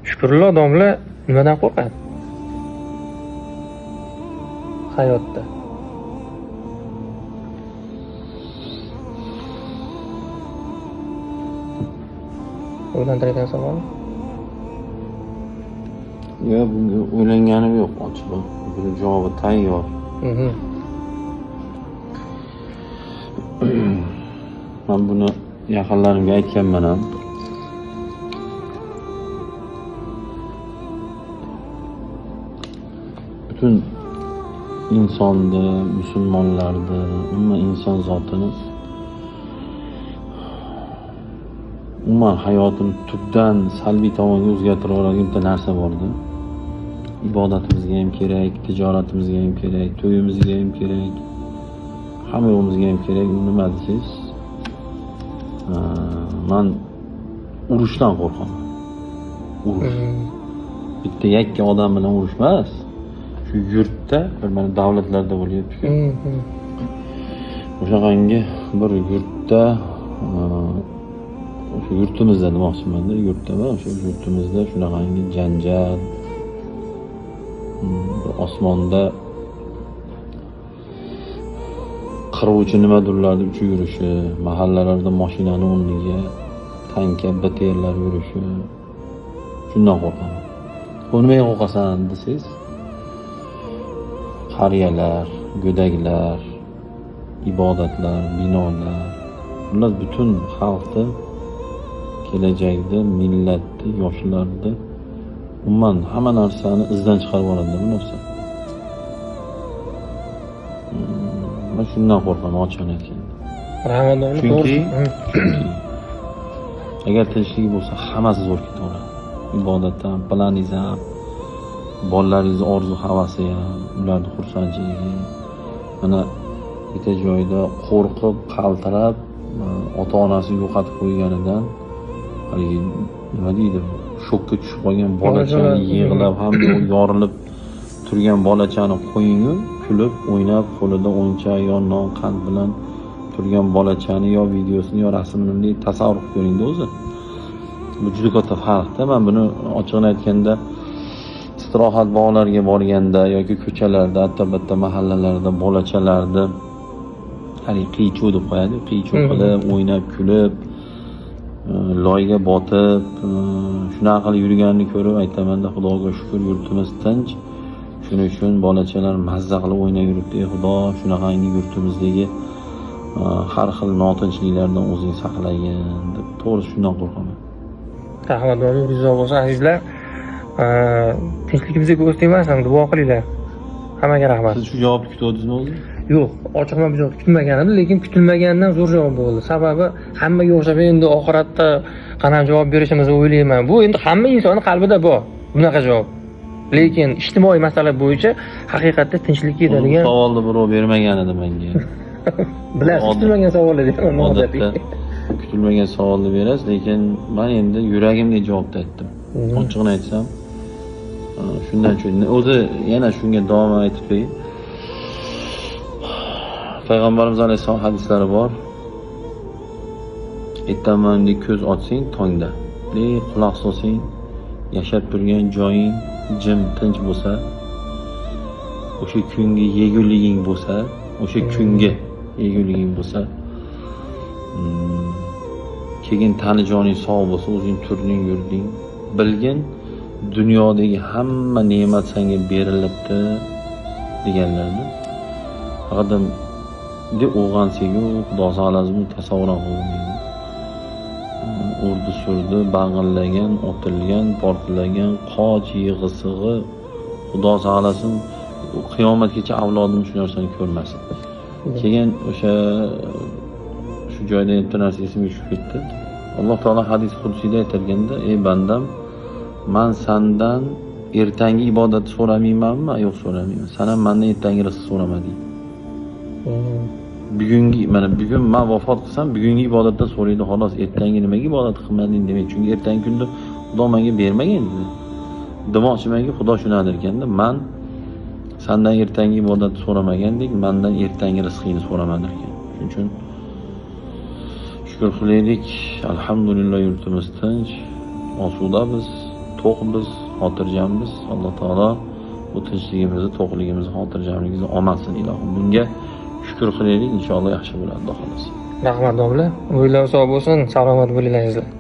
Shukrullo domla nimadan qo'rqadi? Hayotda. O'ylantiradigan savol? Yo'q, bunga o'ylanganim yo'q, ochig'i. Buni javobi tayyor. Men buni yaqinlarimga aytganman ham. Butun insonni, musulmonlarni, umuman inson zotini, umuman hayotini tubdan salbiy tomonga o'zgartira oladigan bitta narsa bordi. Ibodatimizga ham kerak, tijoratimizga ham kerak, to'yimizga ham kerak, hamma yo'limizga ham kerak. U nima desangiz, man urushdan qo'rqaman. Urush. Bitta yakka odam bilan urush emas. Shu yurtda, bir mana davlatlarda bo'lyapti-ku. O'shaqangi bir yurtda, o'sha yurtimizda demoqchiman-da, yurtda emas, o'sha yurtimizda shunaqangi janjal, bir osmonda qiruvchi nimadurlarni uchib yurishi, mahallalarda mashinani o'rniga tanka, BTRlar yurishi, shundan qo'rqaman. Bu nimaga qo'rqasan desangiz, qariyalar, go'daklar, ibodatlar, binolar, bular butun xalqni kelajakda, millatni, yoshlarni, umuman hamma narsani izdan chiqarib oladi bu narsa. Men shundan qo'rqaman, ochiqini aytganda. Rahmat. Chunki agar tinchlik bo'lsa, hammasi zo'r ketaveradi. Ibodat ham, planingiz ham, bolalaringiz orzu havasi ham, ularning xursandchiligi. Mana bitta joyda qo'rqib, qaltirab, ota-onasini yo'qotib qo'yganidan haligi nima deydi, shokka tushib qolgan bolachani yig'lab, ham yorilib turgan bolachani qo'yingu, kulib, o'ynab, qo'lida o'yinchoq yo non qand bilan turgan bolachani yo videosini yo rasmini bunday tasavvur qilib ko'ringda o'zi. Bu juda katta farqda. Men buni ochiqini aytganda istirohat bog'lariga borganda yoki ko'chalarda, hatto mahallalarda bolachalarni haligi qiychuv deb qo'yadi, qiychuv qilib, o'ynab, kulib, loyga botib, shunaqa qilib yurganini ko'rib aytamanda, Xudoga shukr, yurtimiz tinch. Shuning uchun bolachalar mazza qilib o'ynab yuribdi. Ey Xudo, shunaqangi yurtimizdagi har xil notinchliklardan o'zing saqlagin deb, to'g'risi shundan qo'rqaman. Rahmat, rizo bo'lsin azizlar. Tinchligimizga ko'z tegmasin, duo qilinglar. Hammaga rahmat. Siz shu javobni kutuvdingizmi o'zi? Yo'q, ochiqman bu javobni kutmagan edim, lekin kutilmagandan zo'r javob bo'ldi. Sababi hammaga o'xshab endi oxiratda qanaqa javob berishimizni o'ylayman. Bu endi hamma insonning qalbida bor bunaqa javob. Lekin ijtimoiy masala bo'yicha haqiqatda tinchlik ketadigan savolni birov bermagan edi menga. Bilasiz, kutilmagan savol edi. Odatda kutilmagan savolni berasiz, lekin men endi yuragimdagi javobni aytdim. Ochig'ini aytsam, shundan uchun o'zi yana shunga davom aytib qo'yay. Payg'ambarimiz alayhissalom hadislari bor. Ertaman ko'z ochsang tongda, quloq solsang, yashab turgan joying jim tinch bo'lsa, o'sha kungi yeguliging bo'lsa, o'sha kungi yeguliging bo'lsa, keyin tani joning sog' bo'lsa, o'zing turding, yurding, bilgin dunyodagi hamma ne'mat senga berilibdi deganlardi. Faqat deb o'g'ansigu, Xudo saqlasin, tasavvur ham qilolmaydi. Urdi surdi, bag'irlagan, otilgan, portlagan, qoch yig'isig'i, Xudo saqlasin, qiyomatgacha avlodim shu narsani ko'rmasin. Keyin o'sha shu joyda bitta narsa esimga tushib ketdi. Alloh taolo hadis qudsiyda aytilganda, ey bandam, man sendan ertangi ibodatni so'ramaymanmi? Yo'q, so'ramayman. Sen ham mendan ertangi rizq so'rama deydi. Bugungi, mana bugun men vafot qilsam, bugungi ibodatdan so'raydi xolos, ertangi nimaga ibodat qilmading demaydi. Chunki ertangi kunda Xudo menga bermagan dedi. Demoqchimanki, Xudo shunaqa ekanda, man sendan ertangi ibodatni so'ramagandek, mendan ertangi rizqingni so'ramadi ekan. Shuning uchun shukr qilaylik. Alhamdulillah, yurtimiz tinch, osuda biz. To'qmiz, xotirjammiz. Alloh taolo bu tinchligimizni, to'qligimizni, xotirjamligimizni olmasin ilohim. Bunga shukr qilaylik, inshaalloh yaxshi bo'ladi, Xudo xohlasa. Rahmat domla. Umringlar uzoq bo'lsin, salomat bo'linglar azizlar.